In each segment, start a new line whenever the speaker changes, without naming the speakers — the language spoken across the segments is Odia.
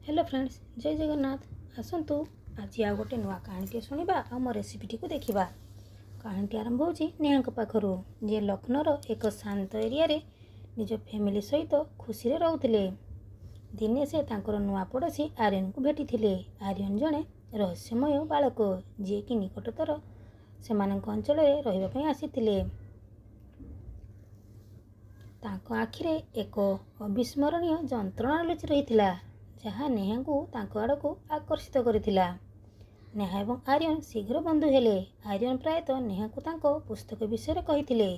ହ୍ୟାଲୋ ଫ୍ରେଣ୍ଡସ୍, ଜୟ ଜଗନ୍ନାଥ। ଆସନ୍ତୁ ଆଜି ଆଉ ଗୋଟେ ନୂଆ କାହାଣୀଟିଏ ଶୁଣିବା ଆଉ ମୋ ରେସିପିଟିକୁ ଦେଖିବା। କାହାଣୀଟି ଆରମ୍ଭ ହେଉଛି ନେହାଙ୍କ ପାଖରୁ, ଯିଏ ଲକ୍ଷ୍ନୌର ଏକ ଶାନ୍ତ ଏରିଆରେ ନିଜ ଫ୍ୟାମିଲି ସହିତ ଖୁସିରେ ରହୁଥିଲେ। ଦିନେ ସେ ତାଙ୍କର ନୂଆ ପଡ଼ୋଶୀ ଆର୍ୟନକୁ ଭେଟିଥିଲେ। ଆର୍ୟନ ଜଣେ ରହସ୍ୟମୟ ବାଳକ, ଯିଏକି ନିକଟତର ସେମାନଙ୍କ ଅଞ୍ଚଳରେ ରହିବା ପାଇଁ ଆସିଥିଲେ। ତାଙ୍କ ଆଖିରେ ଏକ ଅବିସ୍ମରଣୀୟ ଯନ୍ତ୍ରଣା ଲୁଚି ରହିଥିଲା, ଯାହା ନେହାଙ୍କୁ ତାଙ୍କ ଆଡ଼କୁ ଆକର୍ଷିତ କରିଥିଲା। ନେହା ଏବଂ ଆର୍ୟନ ଶୀଘ୍ର ବନ୍ଧୁ ହେଲେ। ଆର୍ୟନ ପ୍ରାୟତଃ ନେହାଙ୍କୁ ତାଙ୍କ ପୁସ୍ତକ ବିଷୟରେ କହିଥିଲେ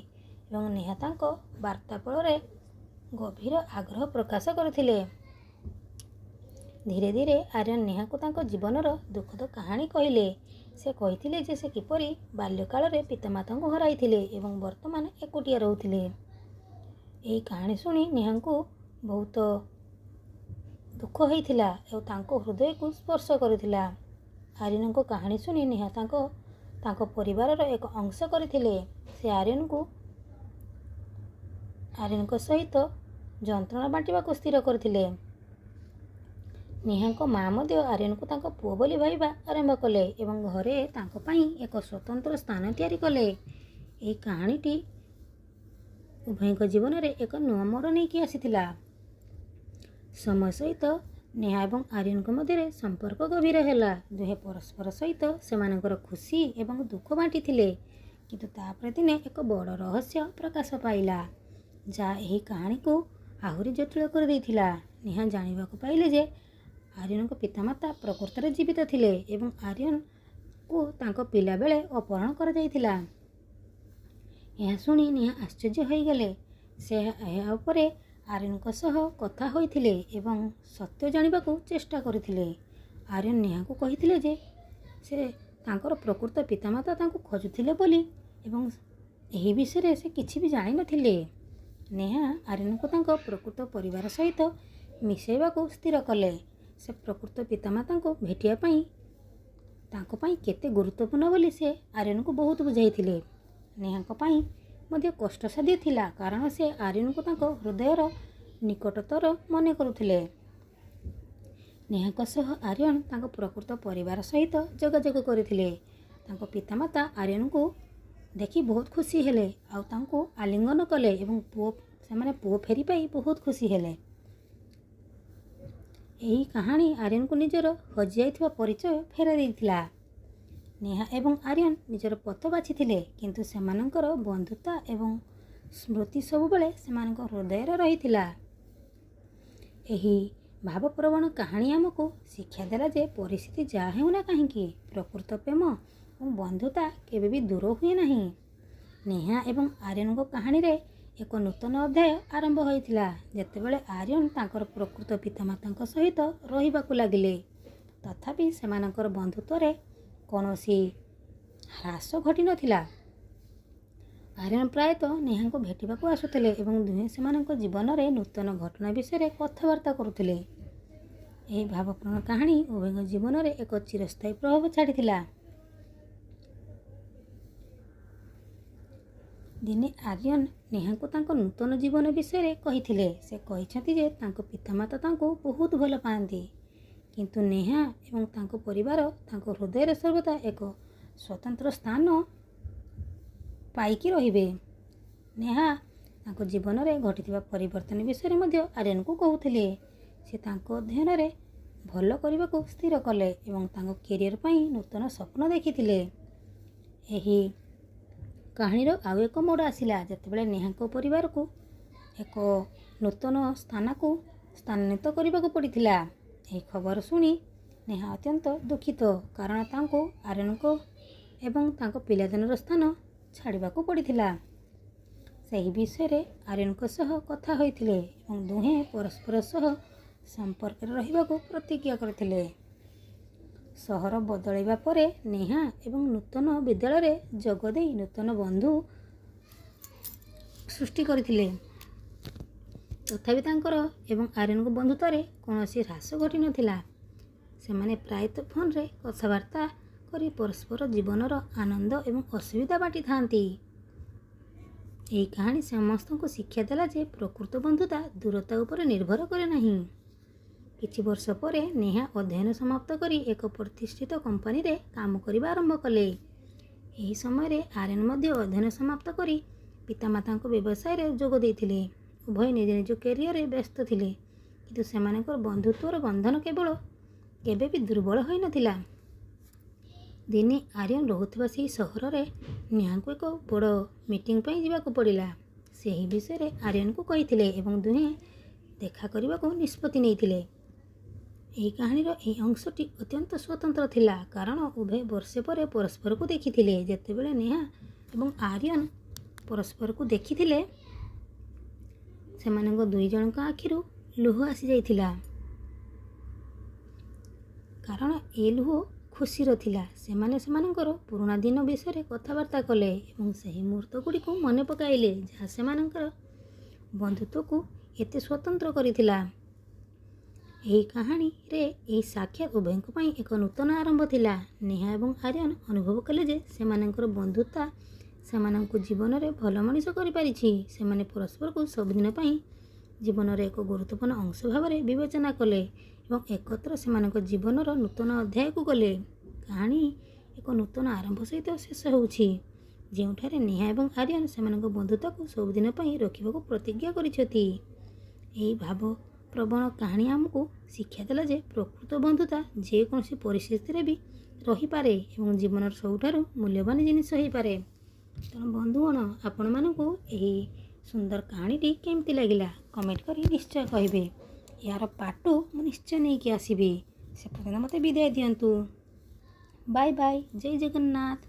ଏବଂ ନେହା ତାଙ୍କ ବାର୍ତ୍ତାଳାପରେ ଗଭୀର ଆଗ୍ରହ ପ୍ରକାଶ କରିଥିଲେ। ଧୀରେ ଧୀରେ ଆର୍ୟନ ନେହାଙ୍କୁ ତାଙ୍କ ଜୀବନର ଦୁଃଖଦ କାହାଣୀ କହିଲେ। ସେ କହିଥିଲେ ଯେ ସେ କିପରି ବାଲ୍ୟକାଳରେ ପିତାମାତାଙ୍କୁ ହରାଇଥିଲେ ଏବଂ ବର୍ତ୍ତମାନ ଏକୁଟିଆ ରହୁଥିଲେ। ଏହି କାହାଣୀ ଶୁଣି ନେହାଙ୍କୁ ବହୁତ ଦୁଃଖ ହୋଇଥିଲା ଏବଂ ତାଙ୍କ ହୃଦୟକୁ ସ୍ପର୍ଶ କରିଥିଲା। ଆର୍ୟନଙ୍କ କାହାଣୀ ଶୁଣି ନେହା ତାଙ୍କ ପରିବାରର ଏକ ଅଂଶ କରିଥିଲେ। ସେ ଆର୍ୟନଙ୍କ ସହିତ ଯନ୍ତ୍ରଣା ବାଣ୍ଟିବାକୁ ସ୍ଥିର କରିଥିଲେ। ନେହାଙ୍କ ମା ମଧ୍ୟ ଆର୍ୟନକୁ ତାଙ୍କ ପୁଅ ବୋଲି ଭାବିବା ଆରମ୍ଭ କଲେ ଏବଂ ଘରେ ତାଙ୍କ ପାଇଁ ଏକ ସ୍ୱତନ୍ତ୍ର ସ୍ଥାନ ତିଆରି କଲେ। ଏହି କାହାଣୀଟି ଉଭୟଙ୍କ ଜୀବନରେ ଏକ ନୂଆ ମୋଡ଼ ନେଇକି ଆସିଥିଲା। ସମୟ ସହିତ ନେହା ଏବଂ ଆର୍ୟନଙ୍କ ମଧ୍ୟରେ ସମ୍ପର୍କ ଗଭୀର ହେଲା। ଦୁହେଁ ପରସ୍ପର ସହିତ ସେମାନଙ୍କର ଖୁସି ଏବଂ ଦୁଃଖ ବାଣ୍ଟିଥିଲେ। କିନ୍ତୁ ତାପରେ ଦିନେ ଏକ ବଡ଼ ରହସ୍ୟ ପ୍ରକାଶ ପାଇଲା, ଯାହା ଏହି କାହାଣୀକୁ ଆହୁରି ଜଟିଳ କରିଦେଇଥିଲା। ନେହା ଜାଣିବାକୁ ପାଇଲେ ଯେ ଆର୍ୟନଙ୍କ ପିତାମାତା ପ୍ରକୃତରେ ଜୀବିତ ଥିଲେ ଏବଂ ଆର୍ୟନକୁ ତାଙ୍କ ପିଲାବେଳେ ଅପହରଣ କରାଯାଇଥିଲା। ଏହା ଶୁଣି ନେହା ଆଶ୍ଚର୍ଯ୍ୟ ହୋଇଗଲେ। ସେ ଏହା ଉପରେ ଆର୍ୟନଙ୍କ ସହ କଥା ହୋଇଥିଲେ ଏବଂ ସତ୍ୟ ଜାଣିବାକୁ ଚେଷ୍ଟା କରିଥିଲେ। ଆର୍ୟନ ନେହାଙ୍କୁ କହିଥିଲେ ଯେ ସେ ତାଙ୍କର ପ୍ରକୃତ ପିତାମାତା ତାଙ୍କୁ ଖୋଜୁଥିଲେ ବୋଲି ଏବଂ ଏହି ବିଷୟରେ ସେ କିଛି ବି ଜାଣିନଥିଲେ। ନେହା ଆର୍ୟନଙ୍କୁ ତାଙ୍କ ପ୍ରକୃତ ପରିବାର ସହିତ ମିଶାଇବାକୁ ସ୍ଥିର କଲେ। ସେ ପ୍ରକୃତ ପିତାମାତାଙ୍କୁ ଭେଟିବା ପାଇଁ ତାଙ୍କ ପାଇଁ କେତେ ଗୁରୁତ୍ୱପୂର୍ଣ୍ଣ ବୋଲି ସେ ଆର୍ୟନଙ୍କୁ ବହୁତ ବୁଝାଇଥିଲେ। ନେହାଙ୍କ ପାଇଁ ମଧ୍ୟ କଷ୍ଟସାଧ୍ୟ ଥିଲା, କାରଣ ସେ ଆର୍ୟନଙ୍କୁ ତାଙ୍କ ହୃଦୟର ନିକଟତର ମନେ କରୁଥିଲେ। ନେହାଙ୍କ ସହ ଆର୍ୟନ ତାଙ୍କ ପ୍ରକୃତ ପରିବାର ସହିତ ଯୋଗାଯୋଗ କରିଥିଲେ। ତାଙ୍କ ପିତାମାତା ଆର୍ୟନଙ୍କୁ ଦେଖି ବହୁତ ଖୁସି ହେଲେ ଆଉ ତାଙ୍କୁ ଆଲିଙ୍ଗନ କଲେ ଏବଂ ସେମାନେ ପୁଅ ଫେରି ପାଇ ବହୁତ ଖୁସି ହେଲେ। ଏହି କାହାଣୀ ଆର୍ୟନକୁ ନିଜର ହଜିଯାଇଥିବା ପରିଚୟ ଫେରାଇ ଦେଇଥିଲା। ନେହା ଏବଂ ଆର୍ୟନ ନିଜର ପଥ ବାଛିଥିଲେ, କିନ୍ତୁ ସେମାନଙ୍କର ବନ୍ଧୁତା ଏବଂ ସ୍ମୃତି ସବୁବେଳେ ସେମାନଙ୍କ ହୃଦୟରେ ରହିଥିଲା। ଏହି ଭାବପ୍ରବଣ କାହାଣୀ ଆମକୁ ଶିକ୍ଷା ଦେଲା ଯେ ପରିସ୍ଥିତି ଯାହା ହେଉନା କାହିଁକି, ପ୍ରକୃତ ପ୍ରେମ ଏବଂ ବନ୍ଧୁତା କେବେ ବି ଦୂର ହୁଏ ନାହିଁ। ନେହା ଏବଂ ଆର୍ୟନଙ୍କ କାହାଣୀରେ ଏକ ନୂତନ ଅଧ୍ୟାୟ ଆରମ୍ଭ ହୋଇଥିଲା, ଯେତେବେଳେ ଆର୍ୟନ ତାଙ୍କର ପ୍ରକୃତ ପିତାମାତାଙ୍କ ସହିତ ରହିବାକୁ ଲାଗିଲେ। ତଥାପି ସେମାନଙ୍କର ବନ୍ଧୁତ୍ୱରେ କୌଣସି ହ୍ରାସ ଘଟିନଥିଲା। ଆର୍ୟନ ପ୍ରାୟତଃ ନେହାଙ୍କୁ ଭେଟିବାକୁ ଆସୁଥିଲେ ଏବଂ ଦୁହେଁ ସେମାନଙ୍କ ଜୀବନରେ ନୂତନ ଘଟଣା ବିଷୟରେ କଥାବାର୍ତ୍ତା କରୁଥିଲେ। ଏହି ଭାବପ୍ରବଣ କାହାଣୀ ଉଭୟଙ୍କ ଜୀବନରେ ଏକ ଚିରସ୍ଥାୟୀ ପ୍ରଭାବ ଛାଡ଼ିଥିଲା। ଦିନେ ଆର୍ୟନ ନେହାଙ୍କୁ ତାଙ୍କ ନୂତନ ଜୀବନ ବିଷୟରେ କହିଥିଲେ। ସେ କହିଛନ୍ତି ଯେ ତାଙ୍କ ପିତାମାତା ତାଙ୍କୁ ବହୁତ ଭଲ ପାଆନ୍ତି, କିନ୍ତୁ ନେହା ଏବଂ ତାଙ୍କ ପରିବାର ତାଙ୍କ ହୃଦୟରେ ସର୍ବଦା ଏକ ସ୍ୱତନ୍ତ୍ର ସ୍ଥାନ ପାଇକି ରହିବେ। ନେହା ତାଙ୍କ ଜୀବନରେ ଘଟିଥିବା ପରିବର୍ତ୍ତନ ବିଷୟରେ ମଧ୍ୟ ଆର୍ୟନଙ୍କୁ କହୁଥିଲେ। ସେ ତାଙ୍କ ଅଧ୍ୟୟନରେ ଭଲ କରିବାକୁ ସ୍ଥିର କଲେ ଏବଂ ତାଙ୍କ କ୍ୟାରିୟର ପାଇଁ ନୂତନ ସ୍ୱପ୍ନ ଦେଖିଥିଲେ। ଏହି କାହାଣୀର ଆଉ ଏକ ମୋଡ଼ ଆସିଲା, ଯେତେବେଳେ ନେହାଙ୍କ ପରିବାରକୁ ଏକ ନୂତନ ସ୍ଥାନକୁ ସ୍ଥାନାନ୍ତରିତ କରିବାକୁ ପଡ଼ିଥିଲା। ଏହି ଖବର ଶୁଣି ନେହା ଅତ୍ୟନ୍ତ ଦୁଃଖିତ, କାରଣ ତାଙ୍କୁ ଆର୍ୟନଙ୍କ ଏବଂ ତାଙ୍କ ପିଲାଦିନର ସ୍ଥାନ ଛାଡ଼ିବାକୁ ପଡ଼ିଥିଲା। ସେହି ବିଷୟରେ ଆର୍ୟନଙ୍କ ସହ କଥା ହୋଇଥିଲେ ଏବଂ ଦୁହେଁ ପରସ୍ପର ସହ ସମ୍ପର୍କରେ ରହିବାକୁ ପ୍ରତିଜ୍ଞା କରିଥିଲେ। ସହର ବଦଳାଇବା ପରେ ନେହା ଏବଂ ନୂତନ ବିଦ୍ୟାଳୟରେ ଯୋଗ ଦେଇ ନୂତନ ବନ୍ଧୁ ସୃଷ୍ଟି କରିଥିଲେ। ତଥାପି ତାଙ୍କର ଏବଂ ଆର୍ୟନଙ୍କ ବନ୍ଧୁତାରେ କୌଣସି ହ୍ରାସ ଘଟିନଥିଲା। ସେମାନେ ପ୍ରାୟତଃ ଫୋନରେ କଥାବାର୍ତ୍ତା କରି ପରସ୍ପର ଜୀବନର ଆନନ୍ଦ ଏବଂ ଅସୁବିଧା ବାଣ୍ଟିଥାନ୍ତି। ଏହି କାହାଣୀ ସମସ୍ତଙ୍କୁ ଶିକ୍ଷା ଦେଲା ଯେ ପ୍ରକୃତ ବନ୍ଧୁତା ଦୂରତା ଉପରେ ନିର୍ଭର କରେ ନାହିଁ। କିଛି ବର୍ଷ ପରେ ନେହା ଅଧ୍ୟୟନ ସମାପ୍ତ କରି ଏକ ପ୍ରତିଷ୍ଠିତ କମ୍ପାନୀରେ କାମ କରିବା ଆରମ୍ଭ କଲେ। ଏହି ସମୟରେ ଆର୍ୟନ ମଧ୍ୟ ଅଧ୍ୟୟନ ସମାପ୍ତ କରି ପିତାମାତାଙ୍କ ବ୍ୟବସାୟରେ ଯୋଗ ଦେଇଥିଲେ। ଉଭୟ ନିଜ ନିଜ କ୍ୟାରିୟରରେ ବ୍ୟସ୍ତ ଥିଲେ, କିନ୍ତୁ ସେମାନଙ୍କର ବନ୍ଧୁତ୍ୱର ବନ୍ଧନ କେବେ ବି ଦୁର୍ବଳ ହୋଇନଥିଲା। ଦିନେ ଆର୍ୟନ ରହୁଥିବା ସେହି ସହରରେ ନେହାଙ୍କୁ ଏକ ବଡ଼ ମିଟିଂ ପାଇଁ ଯିବାକୁ ପଡ଼ିଲା। ସେ ଏହି ବିଷୟରେ ଆର୍ୟନଙ୍କୁ କହିଥିଲେ ଏବଂ ଦୁହେଁ ଦେଖା କରିବାକୁ ନିଷ୍ପତ୍ତି ନେଇଥିଲେ। ଏହି କାହାଣୀର ଏହି ଅଂଶଟି ଅତ୍ୟନ୍ତ ସ୍ୱତନ୍ତ୍ର ଥିଲା, କାରଣ ଉଭୟେ ବର୍ଷେ ପରେ ପରସ୍ପରକୁ ଦେଖିଥିଲେ। ଯେତେବେଳେ ନେହା ଏବଂ ଆର୍ୟନ ପରସ୍ପରକୁ ଦେଖିଥିଲେ, ସେମାନଙ୍କ ଦୁଇ ଜଣଙ୍କ ଆଖିରୁ ଲୁହ ଆସିଯାଇଥିଲା, କାରଣ ଏ ଲୁହ ଖୁସିର ଥିଲା। ସେମାନେ ସେମାନଙ୍କର ପୁରୁଣା ଦିନ ବିଷୟରେ କଥାବାର୍ତ୍ତା କଲେ ଏବଂ ସେହି ମୁହୂର୍ତ୍ତଗୁଡ଼ିକୁ ମନେ ପକାଇଲେ ଯାହା ସେମାନଙ୍କର ବନ୍ଧୁତ୍ୱକୁ ଏତେ ସ୍ୱତନ୍ତ୍ର କରିଥିଲା। ଏହି କାହାଣୀରେ ଏହି ସାକ୍ଷାତ ଉଭୟଙ୍କ ପାଇଁ ଏକ ନୂତନ ଆରମ୍ଭ ଥିଲା। ନେହା ଏବଂ ଆର୍ୟନ ଅନୁଭବ କଲେ ଯେ ସେମାନଙ୍କର ବନ୍ଧୁତା ସେମାନଙ୍କୁ ଜୀବନରେ ଭଲ ମଣିଷ କରିପାରିଛି। ସେମାନେ ପରସ୍ପରକୁ ସବୁଦିନ ପାଇଁ ଜୀବନର ଏକ ଗୁରୁତ୍ୱପୂର୍ଣ୍ଣ ଅଂଶ ଭାବରେ ବିବେଚନା କଲେ ଏବଂ ଏକତ୍ର ସେମାନଙ୍କ ଜୀବନର ନୂତନ ଅଧ୍ୟାୟକୁ ଗଲେ। କାହାଣୀ ଏକ ନୂତନ ଆରମ୍ଭ ସହିତ ଶେଷ ହେଉଛି, ଯେଉଁଠାରେ ନେହା ଏବଂ ଆର୍ୟନ ସେମାନଙ୍କ ବନ୍ଧୁତାକୁ ସବୁଦିନ ପାଇଁ ରଖିବାକୁ ପ୍ରତିଜ୍ଞା କରିଛନ୍ତି। ଏହି ଭାବପ୍ରବଣ କାହାଣୀ ଆମକୁ ଶିକ୍ଷା ଦେଲା ଯେ ପ୍ରକୃତ ବନ୍ଧୁତା ଯେକୌଣସି ପରିସ୍ଥିତିରେ ବି ରହିପାରେ ଏବଂ ଜୀବନର ସବୁଠାରୁ ମୂଲ୍ୟବାନ ଜିନିଷ ହୋଇପାରେ। ତେଣୁ ବନ୍ଧୁଗଣ, ଆପଣମାନଙ୍କୁ ଏହି ସୁନ୍ଦର କାହାଣୀଟି କେମିତି ଲାଗିଲା କମେଣ୍ଟ କରି ନିଶ୍ଚୟ କହିବେ। ଏହାର ପାର୍ଟ ଟୁ ମୁଁ ନିଶ୍ଚୟ ନେଇକି ଆସିବି। ସେ ପର୍ଯ୍ୟନ୍ତ ମୋତେ ବିଦାୟ ଦିଅନ୍ତୁ। ବାଏ ବାଏ, ଜୟ ଜଗନ୍ନାଥ।